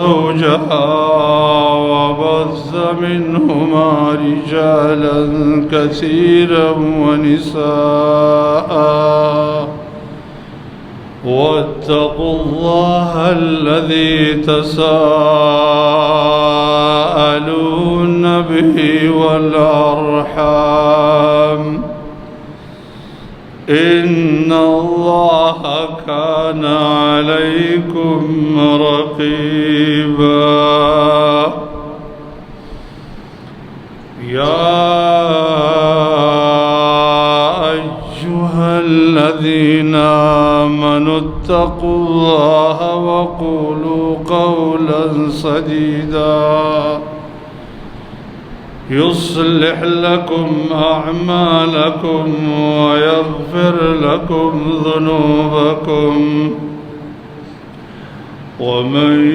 زوجها وبث منهما رجالا كثيرا ونساء، واتقوا الله الذي تساءلون به والأرحام، إن الله كان عليكم رقيبا. يا أيها الذين آمنوا اتقوا الله وقولوا قولا سديدا، يصلح لكم أعمالكم ويغفر لكم ذنوبكم، ومن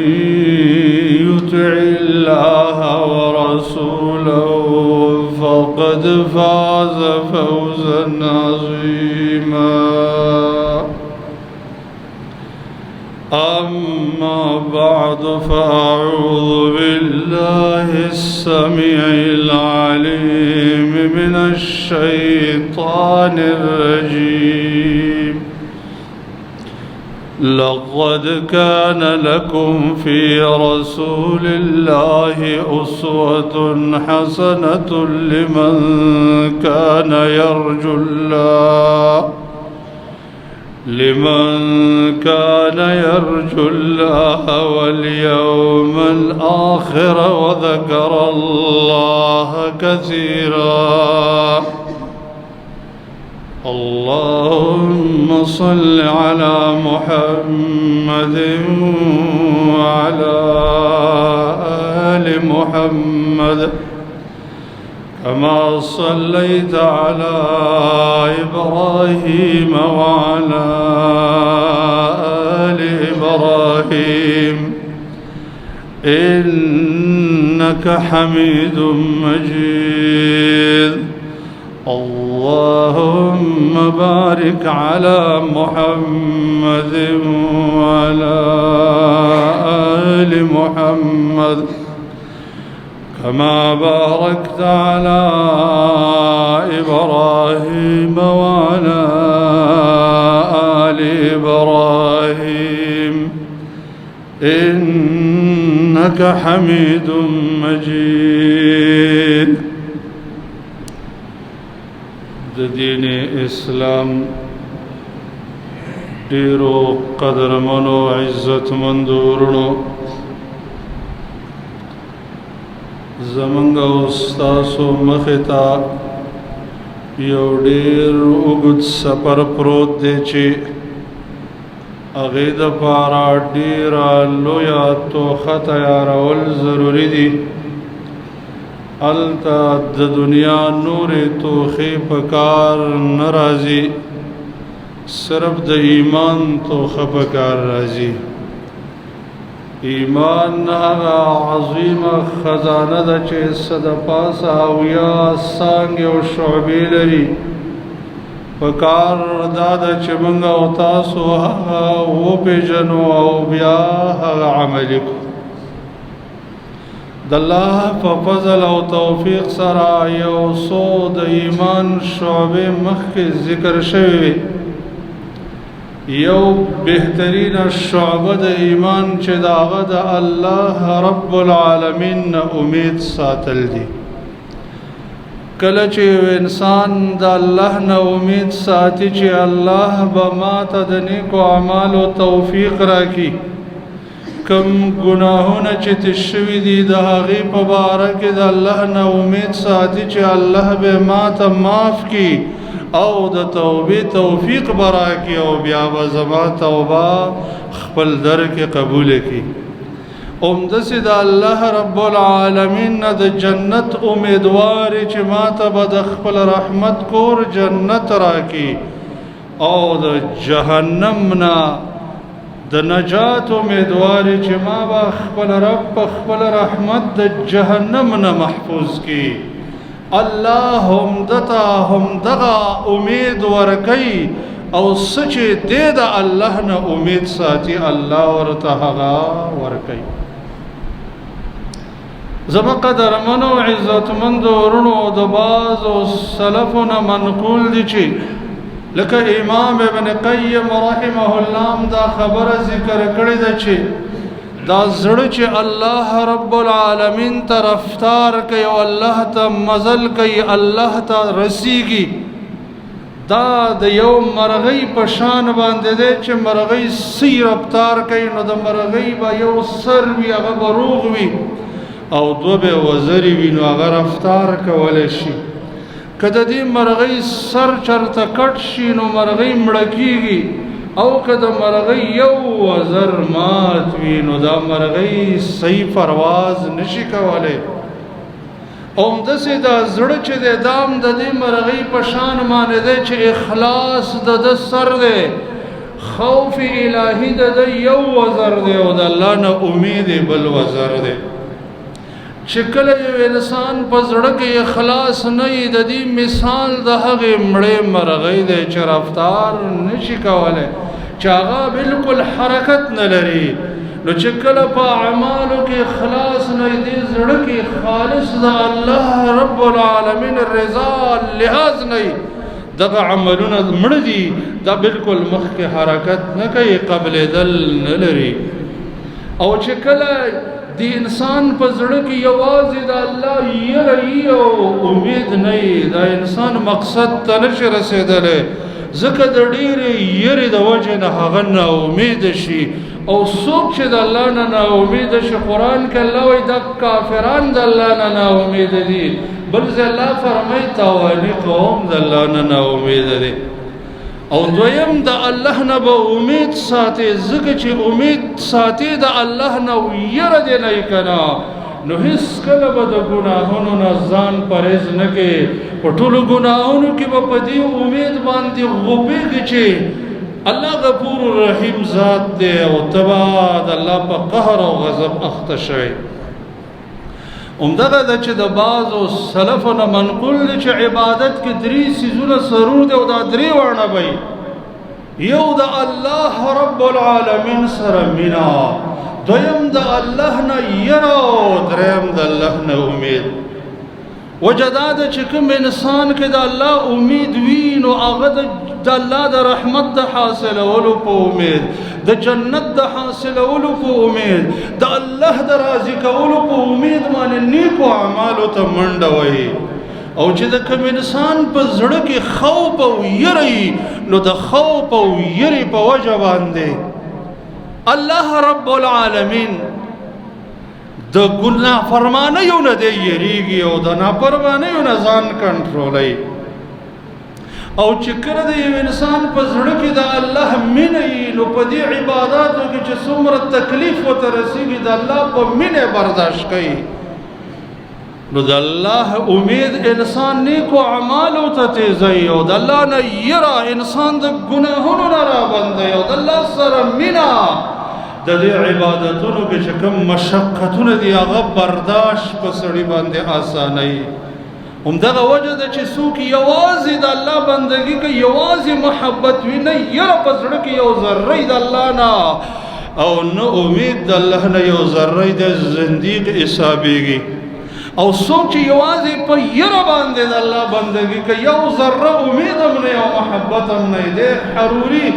يطع الله ورسوله فقد فاز فوزا عظيما. أما بعد، فأعوذ بالله السميع العليم من الشيطان الرجيم. لقد كان لكم في رسول الله أسوة حسنة لمن كان يرجو الله لمن كان يرجو الله واليوم الآخر وذكر الله كثيرا. اللهم صل على محمد وعلى آل محمد كما صليت على إبراهيم وعلى آل إبراهيم إنك حميد مجيد. اللهم بارك على محمد وعلى آل محمد كما باركت على إبراهيم وعلى آل إبراهيم إنك حميد مجيد. د دین اسلام ډیرو قدرمنو عزتمندو ورونو، زمونږ او ستاسو مخې ته یو ډیر اوږد سفر پروت دی چې هغې دپاره ډېره لویه توښه تیارول ضروري دي. هلته د دنیا نورې توښې په کار نه راځي، صرف د ایمان توښه په کار راځي. ایمان هغه عظیمه خزانه ده چې څه د پاسه اویا څانګې او شعبې لري. په کار دا ده چې موږ او تاسو هغه وپېژنو او بیا هغه عملي کړو. د الله په فضل او توفیق سره یو څو د ایمان شعبې مخکې ذکر شوې وې. یو بهترین شعبه د ایمان چې د هغه د الله رب العالمین نه امید ساتل دي. کله چې یو انسان د الله نه امید ساتي چې الله به ما ته د نیکو اعمالو توفیق راکړي، کم ګناهونه چې تېر شوي دي د هغې په باره کې د الله نه امید ساتي چې الله به ما ته معاف کړي او د توبې توفیق به راکړي او بیا به زما توبه خپل در کې قبوله کړي. همداسې د الله رب العالمین نه د جنت امیدوار چې ما ته به د خپل رحمت کور جنت راکړي او د جهنم نه د نجات امیدوار چې ما به خپل رب په خپل رحمت د جهنم نه محفوظ کړي. الله هم دتا هم دغه امید ورکي او سچ دې د الله نه امید ساتي، الله ورته هغه ورکي. زما قدرمنو عزتمندو ورونو، د بعضو سلفو نه منقول دي چې لکه امام ابن قیم رحمه الله دا خبره ذکر کړې ده چې دا زړه چې الله رب العالمین ته رفتار کوي او الله ته مزل کوي، الله ته رسیږي، دا د یو مرغۍ په شان باندې دی چې مرغۍ سی رفتار کوي، نو د مرغۍ به یو سر وي، هغه به روغ وي، او دوه به وزرې وي، نو هغه رفتار کولی شي. که د دې مرغۍ سر چرته کټ شي نو مرغۍ مړه کېږي، او که د مرغۍ یو وزر مات وي نو دا مرغۍ صحیح پرواز نشي کولی. او همداسې دا زړه چې دی دا هم د دې مرغۍ په شان باندې دی چې اخلاص د ده سر دی، خوف الهي د ده یو وزر دی، او د الله نه امید یې بل وزر دی. چې کله یو انسان په زړه کې اخلاص نه وي، د دې مثال د هغې مړې مرغۍ دی چې رفتار نشي کولی، چې هغه بالکل حرکت نه لري. نو چې کله په اعمالو کې اخلاص نه وي، دې زړه کې خالص د الله رب العالمین رضا لحاظ نه وي، دغه عملونه مړه دي، دا بالکل مخکې حرکت نه کوي، قبلېدل نه لري. او چې کله د انسان په زړه کې یوازې د الله یره وي او امید نه وي، دا انسان مقصد ته نشي رسېدلی، ځکه د ډېرې یرې د وجې نه هغه ناامید شي. او څوک چې د الله نه ناامید شي، قرآن کې الله وایي دا کافران د الله نه ناامید دي، بل ځای الله فرمایي تاواني قوم د الله نه ناامید دي. او دویم د الله نه به امید ساتي، ځکه چې امید ساتي د الله نه یره دې نه که نه، نو هیڅکله به د ګناهونو نه ځان پرهېز نه کوي. په ټولو ګناهونو کې به په دې امید باندې غوپېږي چې الله غفور رحیم ذات دی، او ته به د الله په قهر او غضب اخته شوې. همدغه ده چې د بعضو سلفو نه منقول دی چې عبادت کې درې څیزونه ضرور دی، او دا درې واړه به وي. یو د الله رب العالمین سره مینه، دویم د الله نه یره، او دریم د الله نه امید. وجه دا ده چې کوم انسان کې د الله امید وي، نو هغه د الله د رحمت د حاصلولو په امید، د جنت د حاصلولو په امید، د الله د راضي کولو په امید باندې نیکو اعمالو ته منډه وهي. او چې د کوم انسان په زړه کې خوف او یره وي، نو د خوف او یرې په وجه باندې الله رب العالمین د ګناه فرمانیو نه دی یریږي او د نافرمانیو نه ځان کنټرولوي. او چې کله د یو انسان په زړه کې د الله مینه وي، نو په دې عباداتو کې چې څومره تکلیف ورته رسېږي، د الله په مینه برداشت کوي. نو د الله امید انسان نیکو اعمالو ته تیزوي، او د الله نه یره انسان د ګناهونو نه رابندوي، او د الله سره مینه د دې عبادتونو کې چې کوم مشقتونه دي هغه برداشت په سړي باندې اسانوي. همدغه وجه ده چې څوک یوازې د الله بندګي کوي، یوازې محبت وي، نه یره په زړه کې یو ذره د الله نه او نه امید د الله نه یو ذره د زندیق حسابېږي. او څوک چې یوازې په یره باندې د الله بندګي کوي، یو ذره امید هم نه او محبت هم نه دی، حروري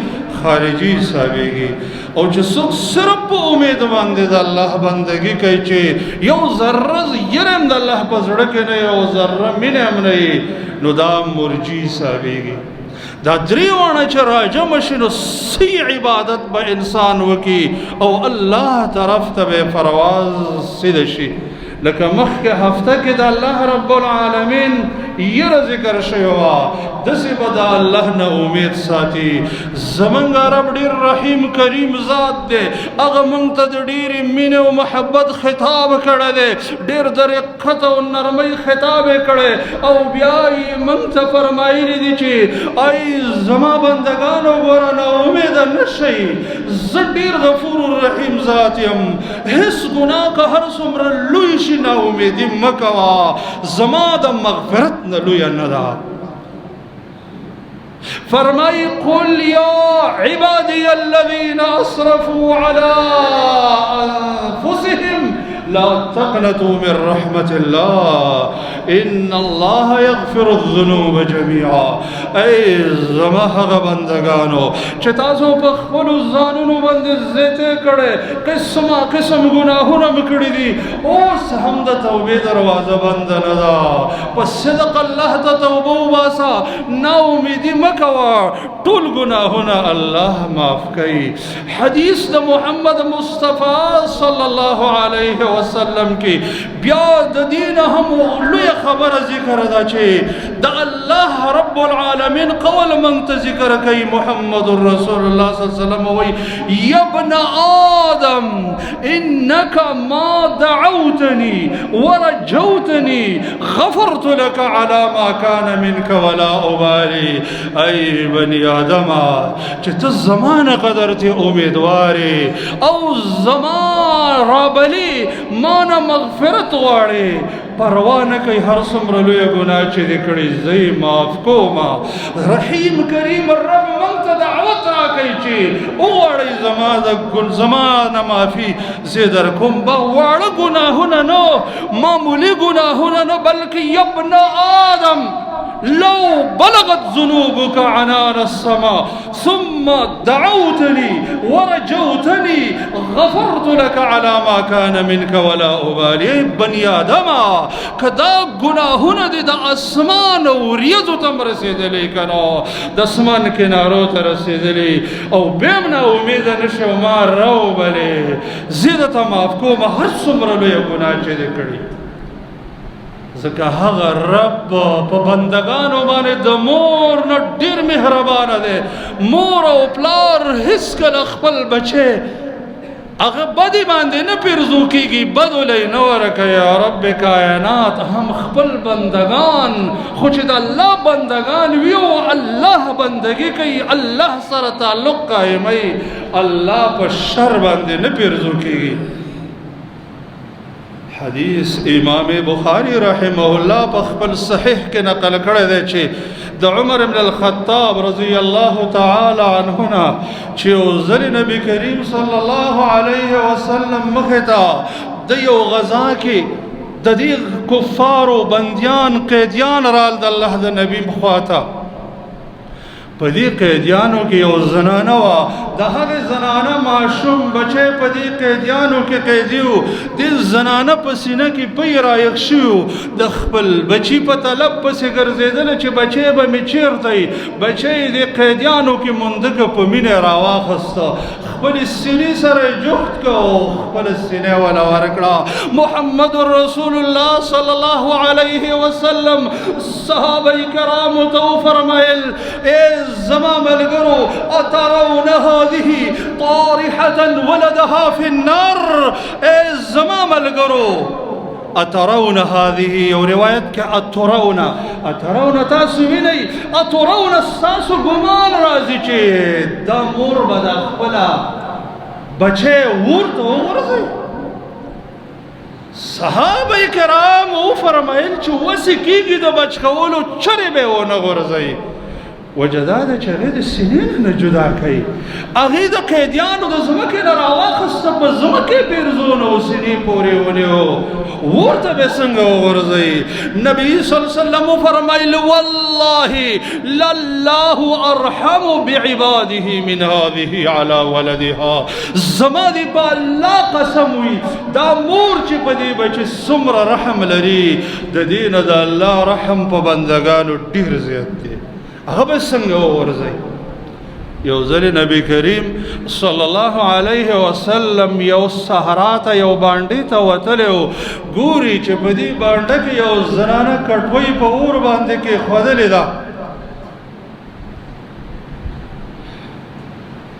خارجي حسابېږي. او چې څوک صرف په امید باندې د الله بندګي کوي، چې یو ذره یره هم د الله په زړه کې نه، یو ذره مینه هم نه، نو دا مرجي حسابېږي. دا درې واړه چې راجمع شي، نو صحیح عبادت به انسان وکړي او الله طرف ته به پرواز سیده شي. لکه مخکې هفته کې د الله رب العالمین یره ذکر شوی وه، داسې به د الله نه امید ساتي. زمونږ رب ډېر رحیم کریم ذات دی، هغه مونږ ته د ډېرې مینې او محبت خطاب کړی دی، ډېر د رقت او نرمۍ خطاب یې کړی، او بیا یې مونږ ته فرمایلي دي چې ای زما بندګانو ګوره ناامیده نه شئ، زه ډېر غفور الرحیم ذات یم، هېڅ ګناه که هر څومره لوی شي ناامیدي مه کوه، زما د مغفرت نه لویه نه ده. فرمای قل یا عبادی الذین اسرفوا علی انفسهم لا تقنطوا من رحمت الله ان الله يغفر الذنوب جميعا. ای زما هغه بندگانو چې تاسو په خپل ځانونو باندې زیته کړي، قسمه قسم ګناهونه مې کړي دي، اوس هم د توبې دروازه بنده نه ده. په صدق الله ته توبه وباسه، نا امیدي مه کوه، ټول ګناهونه الله معاف کوي. حدیث د محمد مصطفی صلی الله علیه وسلم کې بیا د دین هم لویه خبره ذکر ده چې د الله رب العالمین قول مونږ ته ذکر کوي. محمد رسول الله صلی الله علیه وسلم وایي یبن آدم انک ما دعوتني ورجوتني غفرت لك على ما كان منك ولا أبالي. ای بني آدم چې ته زمانه قدر ته امیدوارې او زما رابلي مانه مغفرت غواړې، پروا نه کوي هر څومره لویه ګناه چې دې کړې زه یې معاف کومه. رحیم کریم رب موږ ته دعوت راکوي چې وغواړئ زما د زما نه معافي زه در کوم. به واړه ګناهونه نه، معمولي ګناهونه نه، بلکې یبن آدم لو بلغت ذنوبك عنان السماء ثم دعوتني ورجوتني غفرت لك على ما كان منك ولا أبالي. ای بني آدم کدا ګناهونه دې د اسمان وریځو ته هم رسېدلې که نه، د اسمان کنارو ته رسېدلې او بیا هم ناامیده نه شې او ما راوبلې، زه درته معاف کوم هر څومره لویه ګناه چې دې کړې. ځکه هغه رب په بندگانو باندې د مور نه ډېر مهربانه دی. مور او پلار هیڅکله خپل بچی هغه بدې باندې نه پیرزو کېږي، بدو له یې نه ورکوي. رب کائنات هم خپل بندگان، خو چې د الله بندگان وي او الله بندگي کوي، الله سره تعلق قایموي، الله په شر باندې نه پیرزو کېږي. حدیث امام بخاری رحمه الله په خپل صحیح کې نقل کړی دی چې د عمر بن الخطاب رضی الله تعالی عنه نه چې یو ځل نبی کریم صلی الله علیه وسلم مخې ته د یو غذا کې د دې کفارو بندیان قیدیان رال د الله د نبی خواته. په دې قیدیانو کې یو زنانه وه، د هغې زنانه ماشوم بچی په دې قیدیانو کې قیدي و. دې زنانه په سینه کې پی رایخ شوي و، د خپل بچي په طلب پسې ګرځېدله چې بچی به مې چېرته وي. بچی یې دې قیدیانو کې موندکه په مینه راواخسته، خپلې سینې سره یې جوخت کړه او خپله سینه یې وله ورکړه. محمد رسول الله صلی الله علیه وسلم صحابه کرامو ته وفرمیل ای زما ملګرو اترون هذه طارحة ولدها في النار. ای زما ملګرو اترون هذه، یو روایت کې اترون، اترون تاسو وینئ، اترون ستاسو ګمان راځي چې دا مور به دا خپله بچی ورته وغورځوي. صحابه کرام وفرمایل چې وسې کېږي د بچ کولو چرې به یې ونه غورځوي. وجه دا ده چې هغې د سینې نه جدا کوي، هغې د قیدیانو د ځمکې نه راواخسته، په ځمکې پیرزونه او سینې پورې ونیو، ورته به څنګه وغورځوي. نبی صلی الله علیه وسلم وفرمایل والله لله ارحم بعباده من هذه على ولدها. زما دې په الله قسم وي دا مور چې په دې بچي څومره رحم لري، د دې نه د الله رحم په بندګانو ډېر زیات دی. هغه به څنګه وغورځوي. یو ځل نبی کریم صلی الله علیه وسلم یو صحرا ته یو باندې ته وتلی و، ګوري چې په دې بانډه کې یو زنانه کټوۍ په اور باندې کې ښودلې ده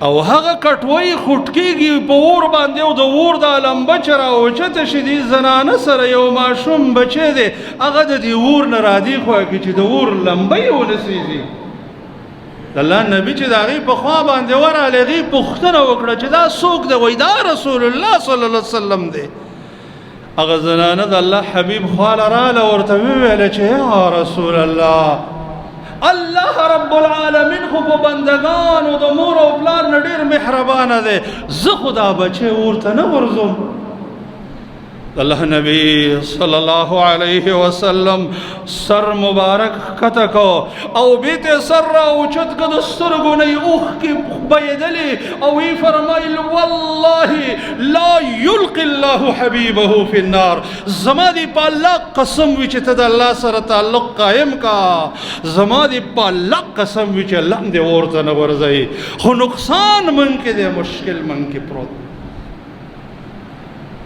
او هغه کټوۍ خټکېږي په اور باندې او د اور دا لمبه چې راوچته شي دې زنانه سره یو ماشوم بچی دی، هغه د دې اور نه رادې خوا کې چې د اور لمبه یې ونه سېزي. د الله نبی چې د هغې په خوا باندې ورغلی، هغې پوښتنه وکړه چې دا څوک دی؟ وایي دا رسول الله صلی الله علیه وسلم دی. هغه زنانه د الله حبیب خواله راله، ورته وویله چې یا رسول الله، الله رب العالمین خو په بندګانو د مور او پلار نه ډېر مهربانه دی، زه خو دا بچی ورته نه غورځوم. الله نبی صلی الله علیه وسلم سر مبارک کته کو او بیت سر را اوچت کو د سترګو نه اوخ کې بيدلې، او وی فرمایل: والله لا يلقي الله حبيبه في النار. زما دی په الله قسم وی چې ته د الله سره تعلق قائم کا، زما دی په الله قسم وی چې الله دې ورته نه ورځي. خو نقصان من کې دی، مشکل من کې پروت.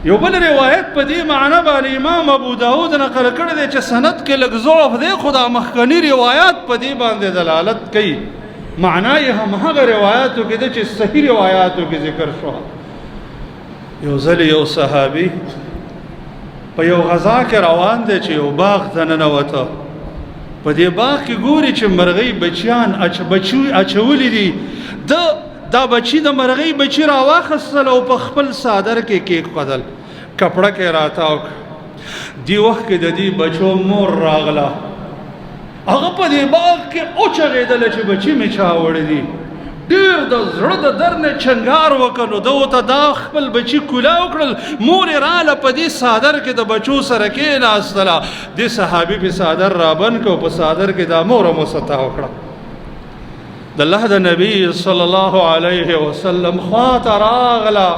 یو بل روایت په دې معنی باندې امام ابو داود نقل کړی دی چې سند کې لږ ضعف دی، خو دا مخکني روایت په دې باندې دلالت کوي. معنا یې هم هغه روایتو کې ده چې صحیح روایتو کې ذکر شو. یو ځل یو صحابي په یو غذا کې روان دی چې یو باغ ته ننوته. په دې باغ کې ګوري چې مرغۍ بچیان بچي اچولي دي. د دا بچی د مرغۍ بچی را واخستل او په خپل څادر کې کېښودل، کپړه کې راتاو. دی وخت کې د دې بچو مور راغله، هغه په دې باغ کې اوچغېدله چې بچی مې چا وړي دي. ډېر د زړه د درد نه چنګار وکړ، نو ده ورته دا خپل بچي کولا وکړل. مور یې راله، په دې څادر کې د بچو سره کېناستله. دې صحابي په څادر رابند کړ او په څادر کې دا مور هم ورسره وکړه. د الله د نبی صلی الله علیه وسلم خواته راغله.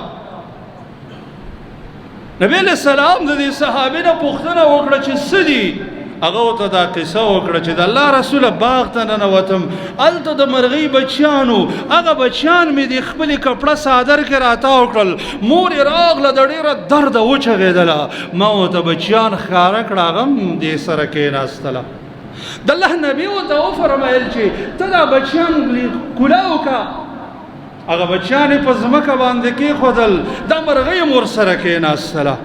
نبی علیہ السلام د دې صحابي نه پوښتنه وکړه چې څه دي؟ هغه ورته دا قصه وکړه چې د الله رسول باغ ته ننوتم، هلته د مرغۍ بچیانو، هغه بچیان مې د خپلې کپړه څادر کې راتاو کړل. مور یې راغله، د ډېره درده وچغېدله. ما ورته بچیان ښکاره کړه، هغه هم دې سره کېناستله. د الله نبی ورته وفرمایل چې ته دا بچیان کولا وکړه. هغه بچیان یې په ځمکه باندې کېښودل، دا مرغۍ هم ورسره کېناستله.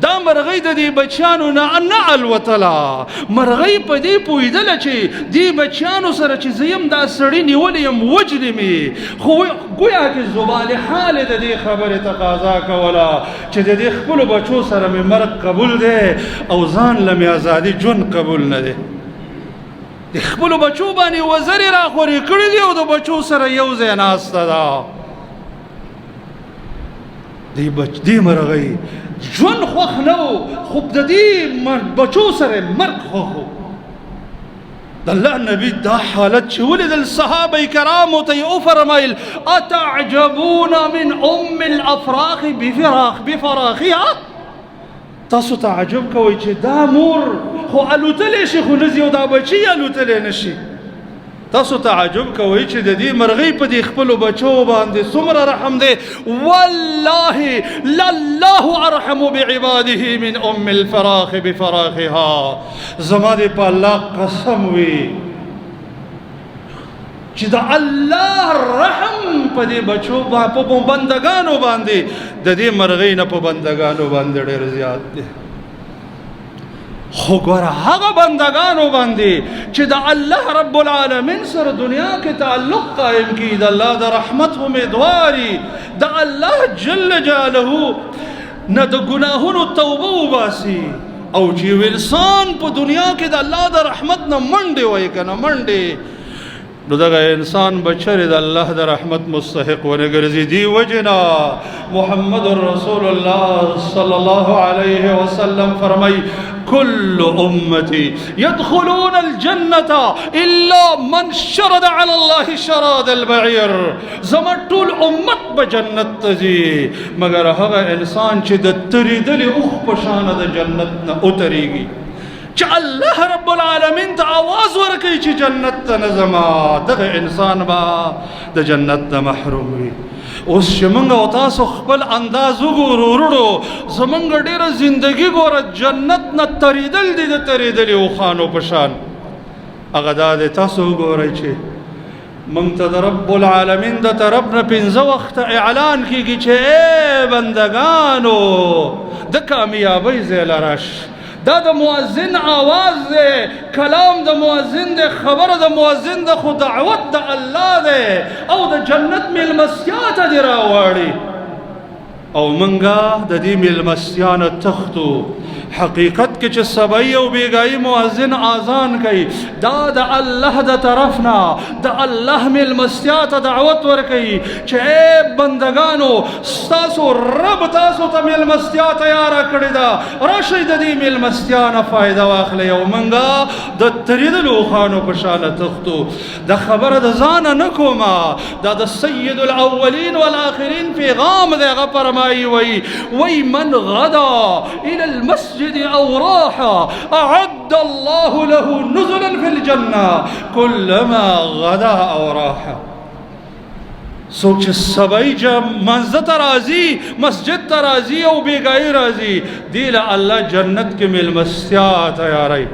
دا مرغۍ د دې بچیانو نه نه الوتله. مرغۍ په دې پوهېدله چې دې بچیانو سره چې زه یم دا سړي نیولی یم، وژني مې. خو ګویا کې زبان حال د دې خبرې تقاضا کوله چې د دې خپلو بچو سره مې مرګ قبول دی او ځان له مې ازادي ژوند قبول نه دی. د خپلو بچو باندې وزرې راخورې کړي دي او د بچو سره یو ځای ناسته ده. دې بچ دې مرغۍ ژوند خوښ نه و، خو د دې بچو سره مرګ خوښ و. د الله نبی دا حالت چې ولیدل، صحابه کرامو ته یې وفرمایل: اتعجبون من ام الافراخ بفراخها؟ تاسو تعجب کوئ چې دا مور خو الوتلی شي خو نه ځي او دا بچي الوتلی نه شي. تاسو تعجب کوئ چې د دې مرغۍ په دې خپلو بچو باندې څومره رحم دی. والله لله ارحم بعباده من ام الفراخ بفراخها. زما دې په الله قسم وي چې د الله رحم په دې بچو په بندګانو باندې د دې مرغۍ نه په بندګانو باندې ډېر زیات دی. خو ګوره هغه بندګانو باندې چې د الله رب العالمین سره دنیا کې تعلق قائم کی، د الله د رحمت امیدواري، د الله جل جلاله نه د ګناهونو توبه وباسي، او چې یو انسان په دنیا کې د الله د رحمت نه منډې وایي که نه منډې، نو دغه انسان به چېرې د الله د رحمت مستحق ونه ګرځي. دی وجنا محمد رسول الله صلی الله علیه وسلم فرمای: كل أمتي يدخلون الجنة إلا من شرد على الله شراد البعير. زما ټول امت به جنت ته ځي مګر هغه انسان چې د ترېدلې اوښ په شان د جنت نه وترېږي، چې الله رب العالمین ته आवाज ورکوي چې جنت ته نه ځم، دغه انسان به د جنت نه محروم وي. اوس چې موږ او تاسو خپل انداز وګورو وروړو، زمونږ ډېره زندګي ګوره جنت نه ترېدل دي د ترېدلې اوښانو په شان. هغه دا دی، تاسو وګورئ چې موږ ته د رب العالمین د طرف نه پنځه وخته اعلان کیږي چې ای بندګانو د کامیابۍ ځای له راش. دا د مؤذن آواز دی، کلام د مؤذن دی، خبره د مؤذن ده، خو دعوت د الله دی او د جنت میلمستیا ته دې راواړي. او منګه د دې میلمستیا نه تښتو. حقیقت کې چې سبعی او بیګای مؤذن اذان کوي، دا د الله د طرف نه د الله ملمستیا ته دعوت ورکوي چې ای بندگانو، ستاسو رب تاسو ته ملمستیا تیاره کړې ده، راشئ د دې ملمستیا نه فایده واخلئ. او موږ د تریدلو اوښانو په شان تښتو. د خبره د ځانه نه کومه، دا د سید الاولین والآخرین پیغام دی. هغه فرمایي، وی من غدا الى المسجد او راح اعد الله له نزلا في الجنه كلما غدا او راح. څوک چې سبعی منځ ته راځي، مسجد ته راځي او بیګایي راځي، دی له الله جنت کې میلمستیا تیاروي.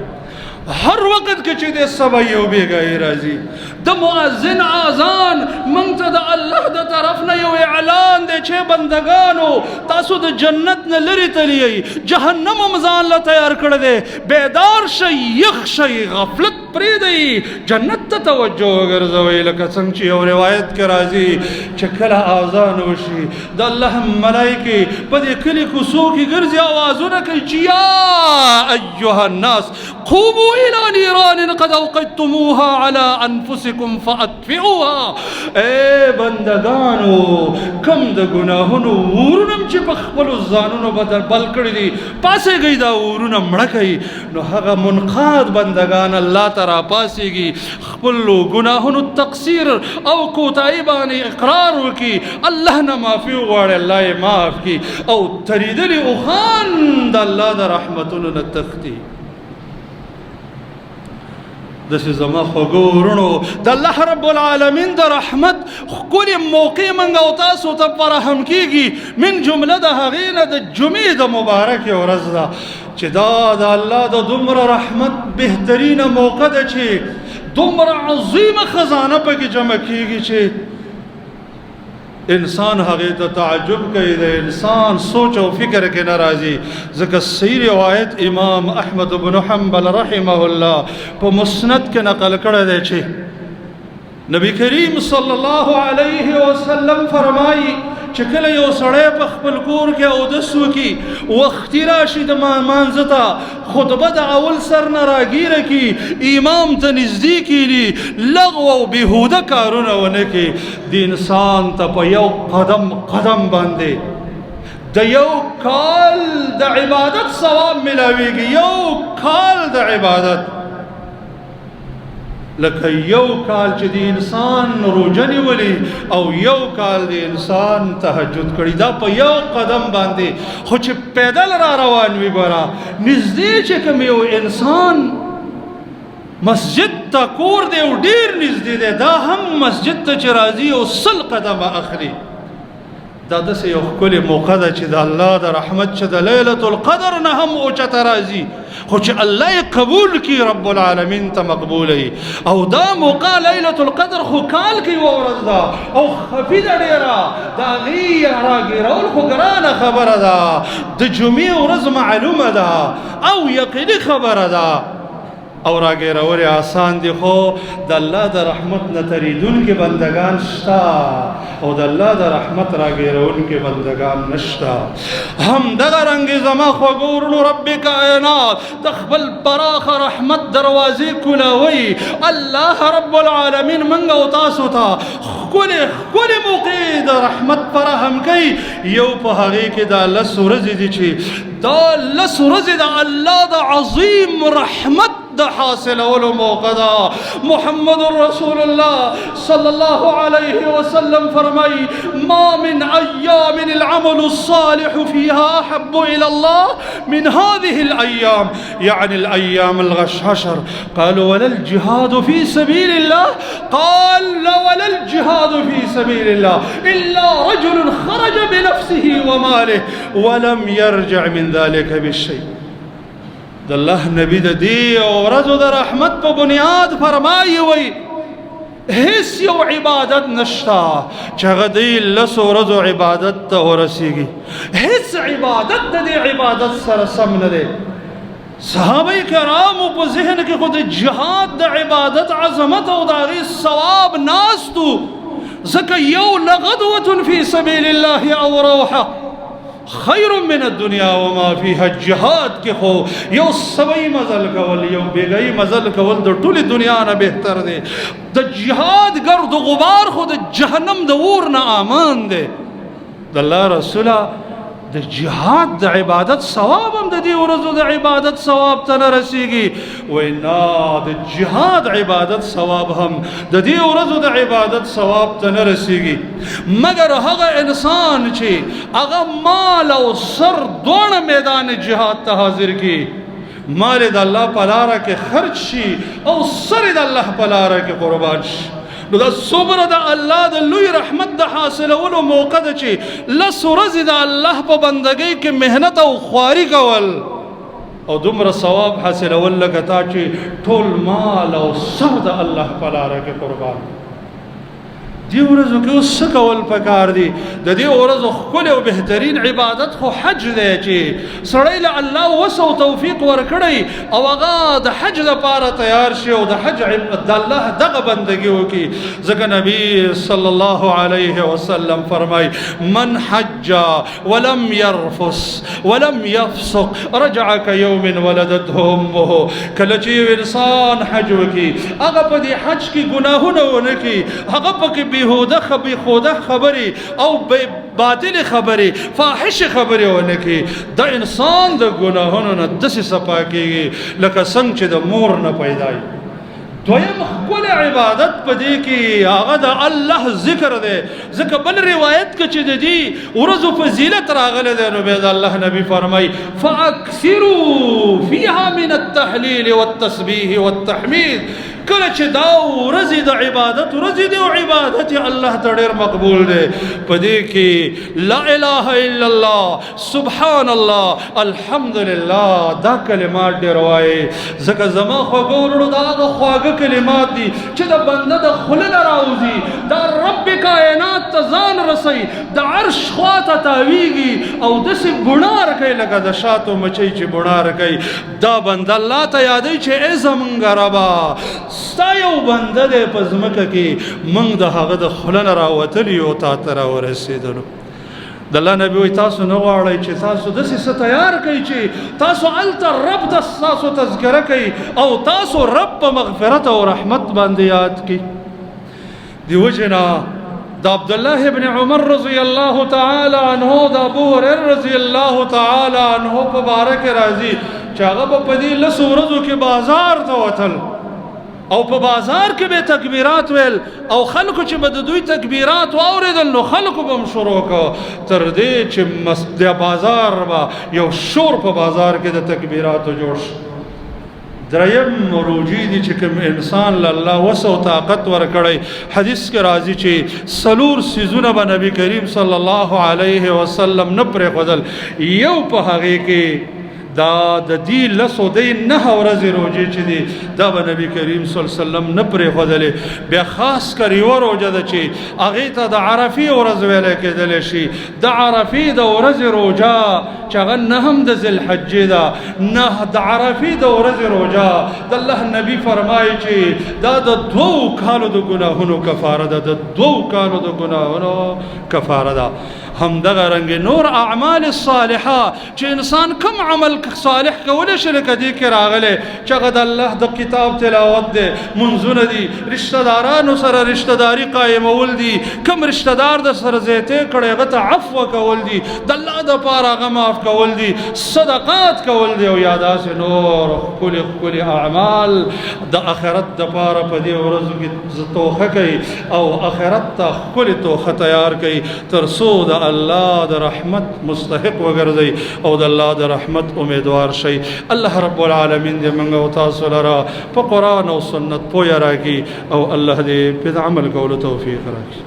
هر وخت کې چې د سبعی او بیګایي راځي، د مؤذن اذان مونږ ته د الله د طرف نه یو اعلان دی چې بندگانو، تاسو د جنت نه لرې تللی، جهنم هم ځان له تیار کړی دی، بیدار شئ، یخ شئ، غفلت پرېږدئ، جنت ته توجه وګرځوئ. لکه څنګه چې یو روایت کې راځي چې کله اذان وشي، د الله ملایکې په دې کلي کوڅو کې ګرځي، اوازونه کوي چې یا ایها الناس قوموا الى نيران قد اوقدتموها على انفسكم فاطفئوها. اے بندگانو، کم د ګناهونو ورونه چې په خپلو ځانونو بدل بل کړي دي، پاسېږئ، دا ورونه مړه کړئ. نو هغه منقاد بندگان الله ته راپاسېږي، خپلو ګناهونو تقصیر او کوتاهي باندې اقرار وکړي، الله نه معافي وغواړي، الله یې معاف کړي، او تریدلي اوښان د الله د رحمتونو نه تښتي. داسې زما خوږو وروڼو، د الله رب العالمین د رحمت ښکلې موقع موږ او تاسو ته فراهم کیږي. من جمله د هغې نه د جمعې د مبارکې ورځ ده چې دا د الله د دومره رحمت بهترینه موقع ده چې دومره عظیمه خزانه پکې جمع کیږي چې انسان هغې ته تعجب کوي، د انسان سوچ او فکر کې نه راځي. ځکه صحیح روایت امام احمد بن حنبل رحمه الله په مسند کې نقل کړی دی چې نبی کریم صلی الله علیه وسلم فرمایي چې کله یو سړی په خپل کور کې اودس وکړي، وختي راشي د مانځه ته، خطبه د اول سر نه راګیره کړي، امام ته نږدې کښېني، لغو او بېهوده کارونه ونه کړي، د انسان ته په یو قدم قدم باندې د یو کال د عبادت ثواب ملاویږي. یو کال د عبادت، لکه یو کال چې د انسان روژه نیولې او یو کال د انسان تهجد کړي، دا په یو قدم باندې. خو چې پیدل را روان وي، ګوره نږدې چې کوم یو انسان مسجد ته کور دی او ډېر نږدې دی، دا هم مسجد ته چې راځي او 100 قدمه اخلي. دا داسې یو ښکلې موقع ده چې د الله د رحمت چې د لیلة القدر نه هم اوچته راځي، خو چې الله یې قبول کړي، رب العالمین ته مقبوله وي. او دا موقع لیلة القدر خو کال کې یوه ورځ ده او خفي ده ډېره، د هغې راګیرول خو ګرانه خبره ده. د جمعې ورځ معلومه ده او یقیني خبره ده او راګیرول آسان دي، خو د الله د رحمت نه تریدونکي بندگان شته او د الله د رحمت راګیرونکي بندگان نشته. هم دغه رنګ زما خوږو وروڼو، رب کائنات د خپل پراخه رحمت دروازې کولاوي. الله رب العالمین موږ او تاسو ته ښکلې ښکلې موقع د رحمت فراهم کوي. یو په هغې کې دا لس ورځې دي چې دا لس ورځې د الله د عظیم رحمت د حاصلولو موقع ده. محمد رسول الله صلی الله علیه وسلم فرمایي: ما من ایام العمل الصالح فيها احب الى الله من هذه الايام، يعني الايام العشر. قالوا: ولا الجهاد في سبيل الله؟ قال: لا، ولا الجهاد في سبيل الله الا رجل خرج بنفسه وماله ولم يرجع من ذلك بالشيء. د الله نبی د دې ورځو د رحمت په بنیاد فرمایي، وی هیڅ یو عبادت نشته چې هغه دې لسو ورځو عبادت ته ورسیږي. هیڅ عبادت د دې عبادت سره سم نه دی. صحابه کرامو په ذهن کې خو د جهاد د عبادت عظمت او د هغې ثواب ناستو، ځکه یو لغدوة فی سبیل الله او روحه. خیر من الدنیا وما فیها. جهاد کې خو یو سوي مزل کول، یو بیګي مزل کول د ټولې دنیا نه بهتر دی. د جهاد ګرد غبار خو د جهنم د اور نه امان دی. د الله رسوله، د جهاد د عبادت ثواب هم د دې ورځو د عبادت ثواب ته نه رسیږي. وینا د جهاد عبادت ثواب هم د دې ورځو د عبادت ثواب ته نه رسیږي، مګر هغه انسان چې هغه مال او سر دواړه میدان جهاد ته حاضر کی، مال د الله په لاره کې خرج شي او سر د الله په لاره کې قربان شي. نو دا څومره د الله د لوی رحمت د حاصلولو موقع ده چې لس ورځې د الله په بندګۍ کې محنت او خواري کول او دومره ثواب حاصلول لکه تا چې ټول مال او سر د الله په لاره کې قربان. دې ورځو کې اوس څه کول پکار دي؟ د دې ورځو ښکلی او بهترین عبادت خو حج دی چې سړی له الله وس او توفیق ورکړی او هغه د حج لپاره تیار شي او د حج د الله دغه بندګي وکړي. ځکه نبی صلی الله علیه وسلم فرمای: من حج ولم يرفس ولم يفسق رجع كيوم ولدته امه. کله چې یو انسان حج وکړي، هغه په دې حج کې ګناهونه ونه کړي، هغه پکې بیهوده خوده خبرې او باطل خبرې، فاحش خبرې ونه کړي، د انسان د ګناهونو نه داسې صفا کېږي لکه څنګه چې د مور نه پیدا وي. دویم ښکلی عبادت په دې کې هغه د الله ذکر دی. ځکه بل روایت کې چې د دې ورځو فضیلت راغلی دی، نو بیا د الله نبی فرمایي: فاکثروا فيها من التحلیل والتسبیح والتحمید. کله چې دا ورځې د عبادت ورځې دی او عبادت الله ته ډېر مقبول دی، په دې کې لا اله الا الله، سبحان الله، الحمدلله، دا کلمات ډېر وایي. ځکه زما خوږو وروڼو، دا هغه خواږه کلمات دي چې د بنده د خولې نه راوځي، دا رب کائنات ته ځان رسوي، د عرش خوا ته تاویږي او داسې بڼار کوي لکه د شاتو مچۍ چې بڼار کوي. دا بنده الله ته یادوي چې ای زمونږ ربه، ستا یو بنده دی په ځمکه کې، موږ د هغه د خوله نه راوتلي یو، تا ته راورسېدلو. د الله نبی وایي: تاسو نه غواړئ چې تاسو داسې څه تیار کړئ چې تاسو هلته رب ته ستاسو تذکره کوي او تاسو رب په مغفرت او رحمت باندې یاد کړي؟ دې وجې نه د عبد الله ابن عمر رضی الله تعالی عنه، د ابو هريره رضی الله تعالی عنه په باره کې راځي چې هغه به په دې لسو ورځو کې بازار ته وتل او په بازار کې به تکبیرات ویل، او خلکو چې به د دوی تکبیرات واورېدل نو خلکو به هم شروع کړ، تر دې چې د بازار به یو شور په بازار کې د تکبیراتو جوړ شو. دریم روجي دي چې کوم انسان له الله وس او طاقت ورکړی. حدیث کې راځي چې څلور څیزونه به نبی کریم صلی الله علیه وسلم نه پرېښودل. یو په هغې کې دا د دې لسو دی نه ورځې روژې چې دي، دا به نبی کریم صلی الله علیه وسلم نه پرېښودلې. بیا خاص کر یوه روژه ده چې هغې ته د عرفې ورځ ویلی کېدلی شي. د عرفې د ورځې روژه چې هغه نهم د ذوالحجې ده، نه د عرفې د ورځې روژه، د الله نبی فرمایي چې دا د دوو کالو د ګناهونو کفاره ده، د دوو کالو د ګناهونو کفاره ده. همدغه رنګ نور اعمال الصالحه چې انسان کم عمل صالح کولی شي، لکه دې کې راغلی چې هغه د الله د کتاب تلاوت دی، منځونه دي، رشته دارانو سره رشته داري قایمول دي، کم رشته دار د سره زیتی کړی هغه ته عفو کول دي، د الله دپاره هغه معاف کول دي، صدقات کول دي، او یا داسې نور ښکلي ښکلي اعمال د آخرت دپاره په دې ورځو کې توښه کوي او آخرت ته ښکلې توښه تیار کوي، تر څو د الله د رحمت مستحق وګرځي او د الله د رحمت امیدوار شي. الله رب العالمین دې موږ او تاسو لره په قرآن او سنت پوهه راکړي او الله دې په عمل کولو توفیق راکړي.